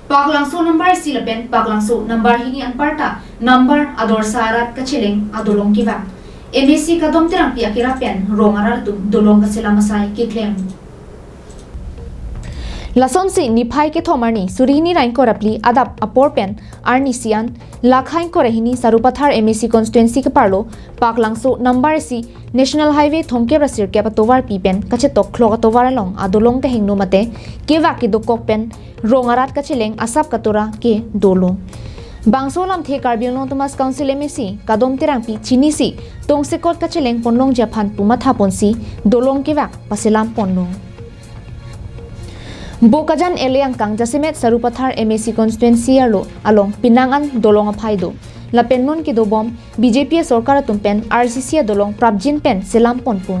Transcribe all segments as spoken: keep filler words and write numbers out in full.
Paklangso number isi lapen Paklangso number hini anparta number ador sa arat kacheleng adolong kevang. M A C Kadom Terangpi akirap pen rong arat atum dolong kaselam asai keklem. Lasonsi niphai kethom arni suri hini ra ingkoi ra phli adap apor pen arnisi an lakha ingkoi ra hini Sarupathar M A C constituency keparlo Paklangso number isi National Highway thomkep ra sirkep atovarpi pen kachetok thlok atovar along adolong kehingno mate kevak kedokok pen rong arat kacheleng asap katora ke dolo. Bangso alamthe Karbi Anglong Autonomous Council M A C Kadom Terangpi chinisi tongsekot kacheleng ponlongji aphan pu matha ponsi dolong kevak paselam ponlo. Bokajan L A angkang jasemet Sarupathar M A C constituency arlo along penang an dolong aphai do. Lapen non kedobom B J P asorkar atum pen R C C adolong prapjin pen selam ponpo.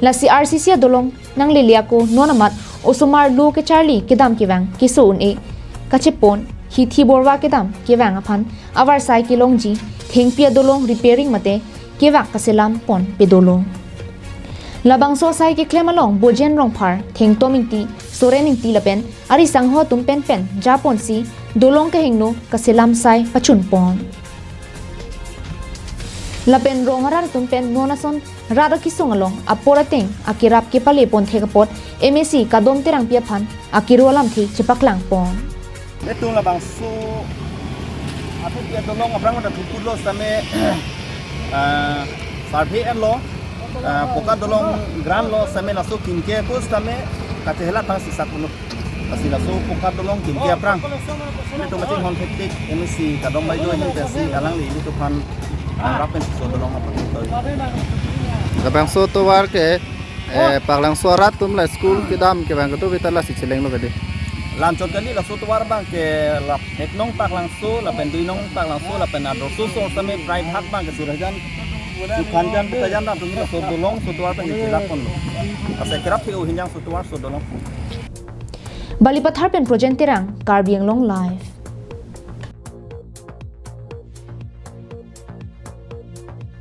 Lasi R C C adolong nanglele ako non amat osomar lo kecharli kedam kevang keso un-e kachepon hithi borwa kedam kevang aphan avarsai kelongji thengpi adolong repairing mate kevak kaselam pon pedolo. Labangso asai keklem along Bojen Rongphar, Thengtom Ingti, Soren Ingti lapen ari sangho atum pen pen japonsi dolong kehingno kaselam sai pachun pon. Lapen rong arat atum pen non ason rat akesung along apor ateng akirap kepale pon thek apot M A C Kadom Terangpi aphan akiro alamthe chepaklang pon. Netum labangso atum ke dolong aphrang ada thuputlo same, ah, survey enlo, ah, poka dolong grant lo same laso kimke ko same kachehela thang sisa kuno. Lasi laso poka dolong kimke aphrang netum mati hon hektik M A C Kadom Baido ini pensi alangli netum aphan nangrap pensi so dolong aphan. Labangso tovar ke, eh, Paklangso arat atum la school kedam kevang kedo beta lasi chelenglo kedi. Lanchot kali laso tovar abang ke lap ek nong Paklangso lapen dui nong Paklangso lapen ador so so same private abang ke Surajan, Sukhanjan, Bukajan atum laso dolong so tovar pen chelak ponlo. Ase kerap ke uhinjang so tovar so dolong. Balipathar pen Projen Terang, Karbi Anglong Live.